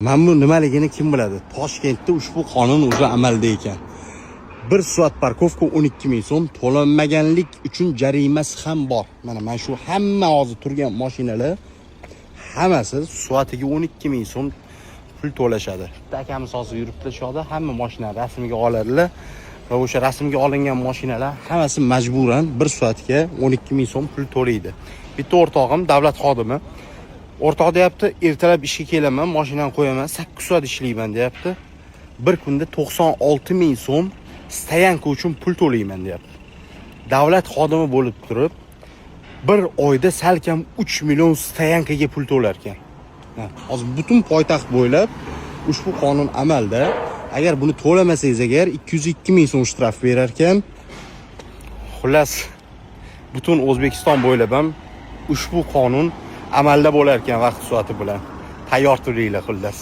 Mana bu nimaligini kim biladi? Toshkentda ushbu qonun уже amalda ekan. Bir soat парковка 12 ming so'm, to'lanmaganlik uchun jarimasi ham bor. Mana shu hamma hozir turgan mashinalar hammasi soatiga 12 ming so'm pul to'lashadi. Bitta akamiz hozir yuribdi shu yoqda, hamma mashina rasmga oladilar va o'sha rasmga olingan mashinalar hammasi majburan bir soatga 12 ming so'm pul to'laydi. Bitta o'rtog'im davlat xodimi. O'rtoq deyapti, ertalab ishga kelaman, mashinani qo'yaman, 8 soat ishlayman deyapti. Bir kunda 96 ming so'm стоянка uchun pul to'layman deyapti. Davlat xodimi bo'lib turib, bir oyda salkam 3 million стоянка ga pul to'lar ekan. Ha, hozir butun poytaxt bo'ylab ushbu qonun amalda. Agar buni to'lamasangiz agar 202 ming so'm штраф berar ekan. Xullas, butun O'zbekiston bo'ylab ham ushbu qonun amalda bo'lar ekan vaqt soati bilan. Tayyor turinglar xullas.